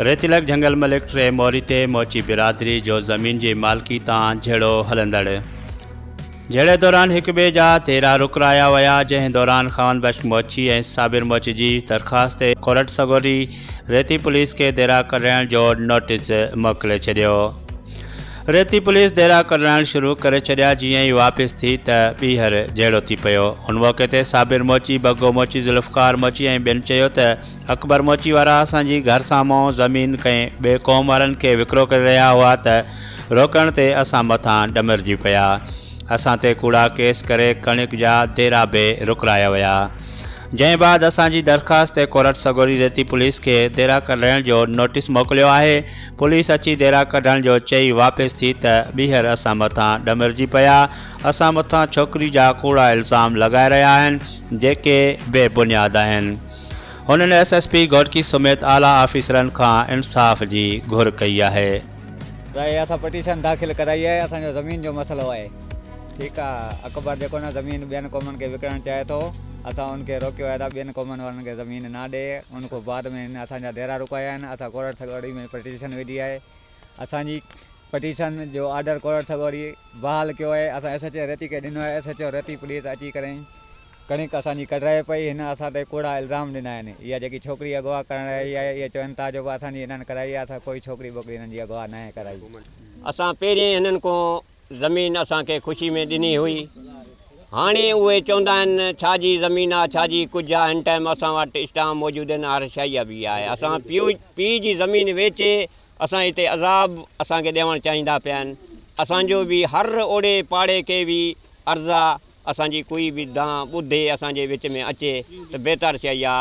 ريتي لڳ جهنگل ملڪ ٽي موري تي موچي برادري جو زمين جي مالڪي تان جهيڙو هلندڙ جهيڙي دوران هڪ ٻئي جا ديرا رڪرايا ويا، جنهن دوران خاوند بخش موچي ۽ صابر موچي جي درخواست تي ڪورٽ سڳوري ريتي پوليس کي ديرا ڪڍرائڻ جو نوٽيس موڪلي ڇڏيو. ريتي پوليس ديرا ڪڍرائڻ شروع ڪري ڇڏيا، جيئن ئي واپس ٿي ته ٻيهر جهيڙو ٿي پيو. ان موقعي تي صابر موچي، بگو موچي، ذوالفقار موچي ۽ ٻين چيو ته اڪبر موچي وارا اسان جي گهر سامهون زمين ڪنهن ٻئي قوم وارن کي وڪرو ڪري رهيا هئا ته روڪڻ تي اسان مٿان ڏمرجي پيا، اسان تي ڪوڙا ڪيس ڪري ڪڻڪ جا ديرا به رڪرايا ويا، جنهن بعد اسان جي درخواست تي ڪورٽ سڳوري ريتي پوليس کي ديرا ڪڍرائڻ جو نوٽيس موڪليو آهي، پوليس اچي ديرا ڪڍڻ جو چئي واپس ٿي ته ٻيهر اسان مٿان ڏمرجي پيا، اسان مٿان ڇوڪري جا ڪوڙا الزام لڳائي رهيا آهن، جيڪي بي بنياد آهن. هنن ايس ايس پي گهوٽڪي سميت اعليٰ آفيسرن کان انصاف جي گهر ڪئي آهي. ته اسان پٽيشن داخل ڪرائي آهي، اسان جو زمين جو مسئلو آهي. ٺيڪ آ اڪبر جيڪو نه زمين ٻين قومن کي وڪڻڻ چاهي ٿو اسان ان کي روڪيو آهي ته ٻين قومن وارن کي زمين نه ڏي ان کان بعد ۾ هن اسان جا ديرا رڪايا آهن اسان ڪورٽ سڳوري ۾ پٽيشن وڌي آهي اسان جي پٽيشن جو آرڊر ڪورٽ سڳوري بحال ڪيو آهي اسان ايس ايچ او ريتي کي ڏنو آهي ايس ايچ او ريتي پوليس اچي ڪري ڪڻڪ اسان جي ڪڍرائي پئي هن اسان تي ڪوڙا الزام ڏنا آهن اها جيڪي ڇوڪري اغوا ڪرڻ آئي آهي اهي چون ٿا جو به اسان جي هنن ڪرائي آهي اسان ڪوئي ڇوڪري ٻوڪري هنن جي اغوا ناهي ڪرائي. اسان پهرين هنن کان زمين اسان کي خوشي ۾ ڏني هئي. هاڻي اهي چوندا آهن ڇا جي زمين آ ڇا جي ڪجهه آ هن ٽائيم اسان وٽ اسٽام موجود آهن هر شيء به آهي اسان پيء پيء جي زمين ويچي اسان هتي عذاب اسان کي ڏيڻ چاهيندا پيا آهن اسان جو به هر اوڙي پاڙي کي به عرض آ اسان جي ڪوئي به دانهن ٻڌي اسان جي وچ ۾ اچي ته بهتر شيء آ.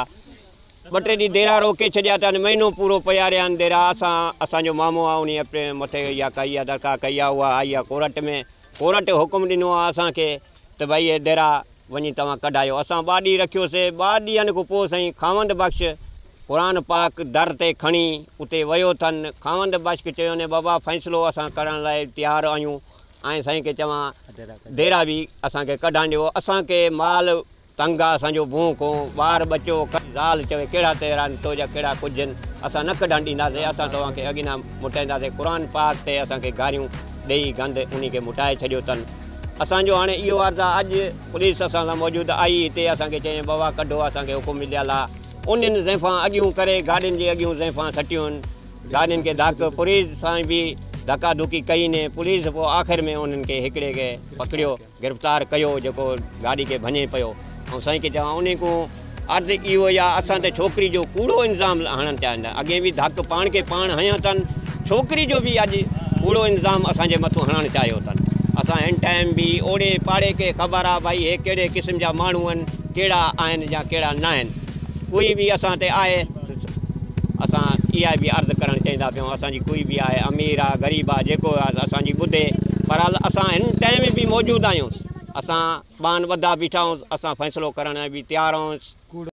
ٻه ٽي ڏينهن ديرا روڪي ڇڏيا اٿن، مهينو پورو پيا رهيا آهن ديرا، اسان اسان جو مامو آهي انهي اپڻي مٿي اها ڪئي آهي درخواست ڪئي آهي اها آئي آهي ڪورٽ ۾ ڪورٽ حڪم ڏنو آهي اسان کي ته ڀئي اهي ديرا وڃي توهان ڪڍايو اسان ٻه ڏينهن رکيوسي ٻه ڏينهن کان پوء سائين خاوند بخش قرآن پاڪ در تي کڻي اتي ويو اٿن خاوند بخش کي چيوني بابا فيصلو اسان ڪرڻ لاء تيار آهيون ۽ سائين کي چوان ديرا به اسان کي ڪڍان ڏيو اسان کي مال تنگ آ اسان جو ڀونء کون، ٻار ٻچو، ڪا زال چوي ڪهڙا تيرا آهن تو جا ڪهڙا ڪجهه آهن، اسان نه ڪڍڻ ڏينداسين، اسان توهان کي اڳي نه مٽائينداسين، قرآن پاڪ تي اسان کي گاريون ڏيئي گند انهي کي مٽائي ڇڏيو اٿن. اسان جو هاڻي اهو عرض آ اڄ پوليس اسان سان موجود آئي هتي اسان کي چيائين بابا ڪڍو اسان کي حڪم مليل آ، انهن زينفان اڳيون ڪري گاڏين جي اڳيون زينفان سٽيون آهن، گاڏين کي ڌڪ پوليس سان به ڌڪا ڌڪي ڪئي ني، پوليس پوء آخر ۾ انهن کي هڪڙي کي پڪڙيو. گرفتار ڪيو جيڪو گاڏي کي ڀڃي پيو ۽ سائين کي چوان انهي کون عرض اهو ئي آ اسان تي ڇوڪري جو ڪوڙو الزام هڻڻ چاهين ٿا اڳي به ڌڪ پاڻ کي پاڻ هنيا اٿن ڇوڪري جو به اڄ ڪوڙو الزام اسان جي مٿو هڻڻ چاهيو اٿن اسان هن ٽائيم به اوڙي پاڙي کي خبر آ ڀائي هي ڪهڙي قسم جا ماڻهو آهن ڪهڙا آهن يا ڪهڙا ناهن ڪوئي به اسان تي آهي اسان اها به عرض ڪرڻ چاهيندا پيون اسان جي ڪوئي به آهي امير آ غريب آ جيڪو آ اسان جي ٻڌي پر اسان هن ٽائيم به موجود آهيون اسان ٻانهن ٻڌا بيٺا آهيون اسان فيصلو ڪرڻ لاء به تيار آهيون.